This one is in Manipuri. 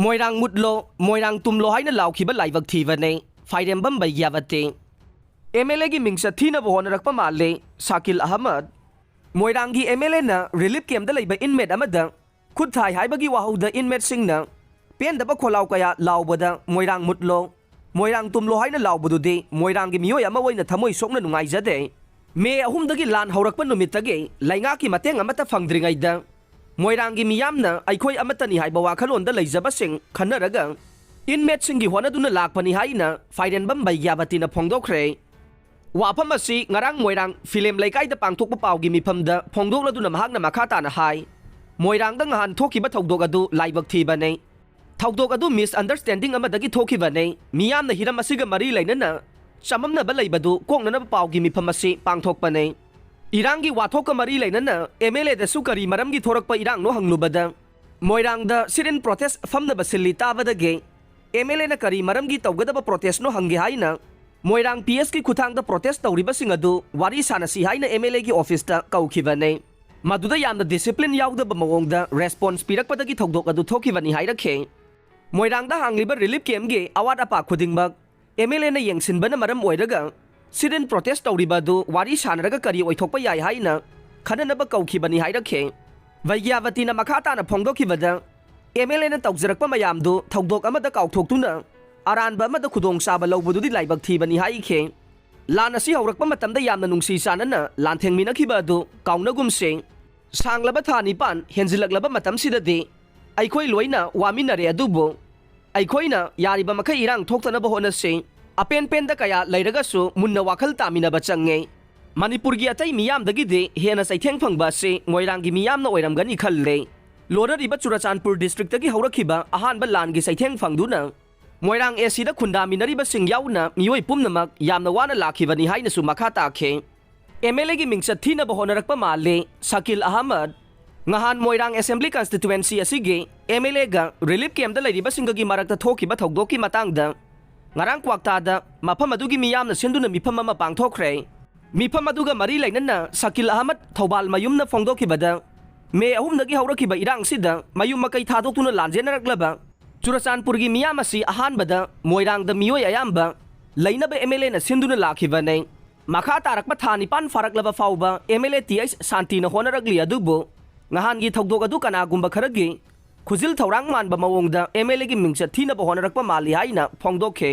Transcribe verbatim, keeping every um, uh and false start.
"ꯃꯣꯏꯔꯥꯡ ꯃꯨꯠꯂꯣ, ꯃꯣꯏꯔꯥꯡ ꯇꯨꯝꯂꯣ" ꯍꯥꯏꯅ ꯂꯥꯎꯈꯤꯕ ꯂꯥꯏꯕꯛ ꯊꯤꯕꯅꯤ ꯐꯥꯏꯔꯦꯝꯕꯝ ꯕꯩꯒ꯭ꯌꯥꯕꯇꯤ꯫ ꯑꯦꯝ ꯑꯦꯜ ꯑꯦꯒꯤ ꯃꯤꯡꯆꯠ ꯊꯤꯅꯕ ꯍꯣꯠꯅꯔꯛꯄ ꯃꯥꯜꯂꯤ ꯁꯥꯀꯤꯜ ꯑꯍꯃꯗ꯫ ꯃꯣꯏꯔꯥꯡꯒꯤ ꯑꯦꯝ ꯑꯦꯜ ꯑꯦꯅ ꯔꯤꯂꯤꯐ ꯀꯦꯝꯗ ꯂꯩꯕ ꯏꯟꯃꯦꯠ ꯑꯃꯗ ꯈꯨꯠ ꯊꯥꯏ ꯍꯥꯏꯕꯒꯤ ꯋꯥꯍꯧꯗ ꯏꯟꯃꯦꯠꯁꯤꯡꯅ ꯄꯦꯟꯗꯕ ꯈꯣꯜꯂꯥꯎ ꯀꯌꯥ ꯂꯥꯎꯕꯗ "ꯃꯣꯏꯔꯥꯡ ꯃꯨꯠꯂꯣ, ꯃꯣꯏꯔꯥꯡ ꯇꯨꯝꯂꯣ" ꯍꯥꯏꯅ ꯂꯥꯎꯕꯗꯨꯗꯤ ꯃꯣꯏꯔꯥꯡꯒꯤ ꯃꯤꯑꯣꯏ ꯑꯃ ꯑꯣꯏꯅ ꯊꯃꯣꯏ ꯁꯣꯛꯅ ꯅꯨꯡꯉꯥꯏꯖꯗꯦ꯫ ꯃꯦ ꯑꯍꯨꯝꯗꯒꯤ ꯂꯥꯟ ꯍꯧꯔꯛꯄ ꯅꯨꯃꯤꯠꯇꯒꯤ ꯂꯩꯉꯥꯛꯀꯤ ꯃꯇꯦꯡ ꯑꯃꯠꯇ ꯐꯪꯗ꯭ꯔꯤꯉꯩꯗ ꯃꯣꯏꯔꯥꯡꯒꯤ ꯃꯤꯌꯥꯝꯅ ꯑꯩꯈꯣꯏ ꯑꯃꯠꯇꯅꯤ ꯍꯥꯏꯕ ꯋꯥꯈꯜꯂꯣꯟꯗ ꯂꯩꯖꯕꯁꯤꯡ ꯈꯟꯅꯔꯒ ꯏꯟꯃꯦꯠꯁꯤꯡꯒꯤ ꯍꯣꯠꯅꯗꯨꯅ ꯂꯥꯛꯄꯅꯤ ꯍꯥꯏꯅ ꯐꯥꯏꯔꯦꯟꯕꯝ ꯕꯩꯒ꯭ꯌꯥꯕꯇꯤꯅ ꯐꯣꯡꯗꯣꯛꯈ꯭ꯔꯦ꯫ ꯋꯥꯐꯝ ꯑꯁꯤ ꯉꯔꯥꯡ ꯃꯣꯏꯔꯥꯡ ꯐꯤꯂꯦꯝ ꯂꯩꯀꯥꯏꯗ ꯄꯥꯡꯊꯣꯛꯄ ꯄꯥꯎꯒꯤ ꯃꯤꯐꯝꯗ ꯐꯣꯡꯗꯣꯛꯂꯗꯨꯅ ꯃꯍꯥꯛꯅ ꯃꯈꯥ ꯇꯥꯅ ꯍꯥꯏ, "ꯃꯣꯏꯔꯥꯡꯗ ꯉꯍꯥꯟ ꯊꯣꯛꯈꯤꯕ ꯊꯧꯗꯣꯛ ꯑꯗꯨ ꯂꯥꯏꯕꯛ ꯊꯤꯕꯅꯤ꯫ ꯊꯧꯗꯣꯛ ꯑꯗꯨ misunderstanding ꯑꯃꯗꯒꯤ ꯊꯣꯛꯈꯤꯕꯅꯤ꯫ ꯃꯤꯌꯥꯝꯅ ꯍꯤꯔꯝ ꯑꯁꯤꯒ ꯃꯔꯤ ꯂꯩꯅꯅ ꯆꯃꯝꯅꯕ ꯂꯩꯕꯗꯨ ꯀꯣꯛꯅꯅꯕ ꯄꯥꯎꯒꯤ ꯃꯤꯐꯝ ꯑꯁꯤ ꯄꯥꯡꯊꯣꯛꯄꯅꯤ꯫ ꯏꯔꯥꯡꯒꯤ ꯋꯥꯊꯣꯛꯀ ꯃꯔꯤ ꯂꯩꯅꯅ ꯑꯦꯝ ꯑꯦꯜ ꯑꯦꯗꯁꯨ ꯀꯔꯤ ꯃꯔꯝꯒꯤ ꯊꯣꯔꯛꯄ ꯏꯔꯥꯡꯅꯣ ꯍꯪꯂꯨꯕꯗ, ꯃꯣꯏꯔꯥꯡꯗ sit-in protest ꯐꯝꯅꯕ ꯁꯤꯜꯂꯤ ꯇꯥꯕꯗꯒꯤ ꯑꯦꯝ ꯑꯦꯜ ꯑꯦꯅ ꯀꯔꯤ ꯃꯔꯝꯒꯤ ꯇꯧꯒꯗꯕ protest-ꯅꯣ ꯍꯪꯒꯦ ꯍꯥꯏꯅ ꯃꯣꯏꯔꯥꯡ ꯄꯤ ꯑꯦꯁꯀꯤ ꯈꯨꯠꯊꯥꯡꯗ protest ꯇꯧꯔꯤꯕꯁꯤꯡ ꯑꯗꯨ ꯋꯥꯔꯤ ꯁꯥꯟꯅꯁꯤ ꯍꯥꯏꯅ ꯑꯦꯝ ꯑꯦꯜ ꯑꯦꯒꯤ office-ꯇ ꯀꯧꯈꯤꯕꯅꯤ꯫ ꯃꯗꯨꯗ ꯌꯥꯝꯅ discipline ꯌꯥꯎꯗꯕ ꯃꯑꯣꯡꯗ response ꯄꯤꯔꯛꯄꯗꯒꯤ ꯊꯧꯗꯣꯛ ꯑꯗꯨ ꯊꯣꯛꯈꯤꯕꯅꯤ" ꯍꯥꯏꯔꯛꯈꯤ꯫ ꯃꯣꯏꯔꯥꯡꯗ ꯍꯥꯡꯂꯤꯕ ꯔꯤꯂꯤꯐ ꯀꯦꯝꯒꯤ ꯑꯋꯥꯠ ꯑꯄꯥ ꯈꯨꯗꯤꯡꯃꯛ ꯑꯦꯝ ꯑꯦꯜ ꯑꯦꯅ ꯌꯦꯡꯁꯤꯟꯕꯅ ꯃꯔꯝ ꯑꯣꯏꯔꯒ sit-in protest ꯇꯧꯔꯤꯕ ꯑꯗꯨ ꯋꯥꯔꯤ ꯁꯥꯟꯅꯔꯒ ꯀꯔꯤ ꯑꯣꯏꯊꯣꯛꯄ ꯌꯥꯏ ꯍꯥꯏꯅ ꯈꯟꯅꯅꯕ ꯀꯧꯈꯤꯕꯅꯤ ꯍꯥꯏꯔꯛꯈꯤ꯫ ꯕꯩꯒ꯭ꯌꯥꯕꯇꯤꯅ ꯃꯈꯥ ꯇꯥꯅ ꯐꯣꯡꯗꯣꯛꯈꯤꯕꯗ, ꯑꯦꯝ ꯑꯦꯜ ꯑꯦꯅ ꯇꯧꯖꯔꯛꯄ ꯃꯌꯥꯝꯗꯨ ꯊꯧꯗꯣꯛ ꯑꯃꯗ ꯀꯥꯎꯊꯣꯛꯇꯨꯅ ꯑꯔꯥꯟꯕ ꯑꯃꯗ ꯈꯨꯗꯣꯡꯆꯥꯕ ꯂꯧꯕꯗꯨꯗꯤ ꯂꯥꯏꯕꯛ ꯊꯤꯕꯅꯤ ꯍꯥꯏꯈꯤ꯫ ꯂꯥꯟ ꯑꯁꯤ ꯍꯧꯔꯛꯄ ꯃꯇꯝꯗ ꯌꯥꯝꯅ ꯅꯨꯡꯁꯤ ꯆꯥꯟꯅꯅ ꯂꯥꯟꯊꯦꯡꯃꯤꯟꯅꯈꯤꯕ ꯑꯗꯨ ꯀꯥꯎꯅꯒꯨꯝꯁꯤ꯫ ꯁꯥꯡꯂꯕ ꯊꯥ ꯅꯤꯄꯥꯟ ꯍꯦꯟꯖꯤꯜꯂꯛꯂꯕ ꯃꯇꯝꯁꯤꯗꯗꯤ ꯑꯩꯈꯣꯏ ꯂꯣꯏꯅ ꯋꯥꯃꯤꯟꯅꯔꯦ, ꯑꯗꯨꯕꯨ ꯑꯩꯈꯣꯏꯅ ꯌꯥꯔꯤꯕ ꯃꯈꯩ ꯏꯔꯥꯡ ꯊꯣꯛꯇꯅꯕ ꯍꯣꯠꯅꯁꯤ꯫ ꯑꯄꯦꯟ ꯄꯦꯟꯗ ꯀꯌꯥ ꯂꯩꯔꯒꯁꯨ ꯃꯨꯟꯅ ꯋꯥꯈꯜ ꯇꯥꯃꯤꯟꯅꯕ ꯆꯪꯉꯦ꯫ ꯃꯅꯤꯄꯨꯔꯒꯤ ꯑꯇꯩ ꯃꯤꯌꯥꯝꯗꯒꯤꯗꯤ ꯍꯦꯟꯅ ꯆꯩꯊꯦꯡ ꯐꯪꯕ ꯑꯁꯤ ꯃꯣꯏꯔꯥꯡꯒꯤ ꯃꯤꯌꯥꯝꯅ ꯑꯣꯏꯔꯝꯒꯅꯤ ꯈꯜꯂꯦ꯫ ꯂꯣꯔꯔꯤꯕ ꯆꯨꯔꯆꯥꯟꯄꯨꯔ district-ꯇꯒꯤ ꯍꯧꯔꯛꯈꯤꯕ ꯑꯍꯥꯟꯕ ꯂꯥꯟꯒꯤ ꯆꯩꯊꯦꯡ ꯐꯪꯗꯨꯅ ꯃꯣꯏꯔꯥꯡ ꯑꯦ ꯁꯤꯗ ꯈꯨꯟꯗꯥꯃꯤꯟꯅꯔꯤꯕꯁꯤꯡ ꯌꯥꯎꯅ ꯃꯤꯑꯣꯏ ꯄꯨꯝꯅꯃꯛ ꯌꯥꯝꯅ ꯋꯥꯅ ꯂꯥꯛꯈꯤꯕꯅꯤ ꯍꯥꯏꯅꯁꯨ ꯃꯈꯥ ꯇꯥꯈꯤ꯫ ꯑꯦꯝ ꯑꯦꯜ ꯑꯦꯒꯤ ꯃꯤꯡꯆꯠ ꯊꯤꯅꯕ ꯍꯣꯠꯅꯔꯛꯄ ꯃꯥꯜꯂꯦ ꯁꯀꯤꯜ ꯑꯍꯃꯗ꯫ ꯉꯍꯥꯟ ꯃꯣꯏꯔꯥꯡ assembly constituency ꯑꯁꯤꯒꯤ ꯑꯦꯝ ꯑꯦꯜ ꯑꯦꯒ ꯔꯤꯂꯤꯐ ꯀꯦꯝꯗ ꯂꯩꯔꯤꯕꯁꯤꯡꯒꯒꯤ ꯃꯔꯛꯇ ꯊꯣꯛꯈꯤꯕ ꯊꯧꯗꯣꯛꯀꯤ ꯃꯇꯥꯡꯗ ꯉꯔꯥꯡ ꯀ꯭ꯋꯥꯛꯇꯥꯗ ꯃꯐꯝ ꯑꯗꯨꯒꯤ ꯃꯤꯌꯥꯝꯅ ꯁꯤꯟꯗꯨꯅ ꯃꯤꯐꯝ ꯑꯃ ꯄꯥꯡꯊꯣꯛꯈ꯭ꯔꯦ꯫ ꯃꯤꯐꯝ ꯑꯗꯨꯒ ꯃꯔꯤ ꯂꯩꯅꯅ ꯁꯀꯤꯜ ꯑꯍꯃꯗ ꯊꯧꯕꯥꯜ ꯃꯌꯨꯝꯅ ꯐꯣꯡꯗꯣꯛꯈꯤꯕꯗ, ꯃꯦ ꯑꯍꯨꯝꯗꯒꯤ ꯍꯧꯔꯛꯈꯤꯕ ꯏꯔꯥꯡꯁꯤꯗ ꯃꯌꯨꯝ ꯃꯀꯩ ꯊꯥꯗꯣꯛꯇꯨꯅ ꯂꯥꯟꯖꯦꯟꯅꯔꯛꯂꯕ ꯆꯨꯔꯆꯥꯟꯄꯨꯔꯒꯤ ꯃꯤꯌꯥꯝ ꯑꯁꯤ ꯑꯍꯥꯟꯕꯗ ꯃꯣꯏꯔꯥꯡꯗ ꯃꯤꯑꯣꯏ ꯑꯌꯥꯝꯕ ꯂꯩꯅꯕ ꯑꯦꯝ ꯑꯦꯜ ꯑꯦꯅ ꯁꯤꯟꯗꯨꯅ ꯂꯥꯛꯈꯤꯕꯅꯤ꯫ ꯃꯈꯥ ꯇꯥꯔꯛꯄ ꯊꯥ ꯅꯤꯄꯥꯟ ꯐꯥꯔꯛꯂꯕ ꯐꯥꯎꯕ M L A T H ꯁꯥꯟꯇꯤꯅ ꯍꯣꯠꯅꯔꯛꯂꯤ, ꯑꯗꯨꯕꯨ ꯅꯍꯥꯟꯒꯤ ꯊꯧꯗꯣꯛ ꯑꯗꯨ ꯀꯅꯥꯒꯨꯝꯕ ꯈꯔꯒꯤ ꯈꯨꯖꯤꯜ ꯊꯧꯔꯥꯡ ꯃꯥꯟꯕ ꯃꯑꯣꯡꯗ ꯑꯦꯝ ꯑꯦꯜ ꯑꯦꯒꯤ ꯃꯤꯡꯆꯠ ꯊꯤꯅꯕ ꯍꯣꯠꯅꯔꯛꯄ ꯃꯥꯜꯂꯤ ꯍꯥꯏꯅ ꯐꯣꯡꯗꯣꯛꯈꯤ꯫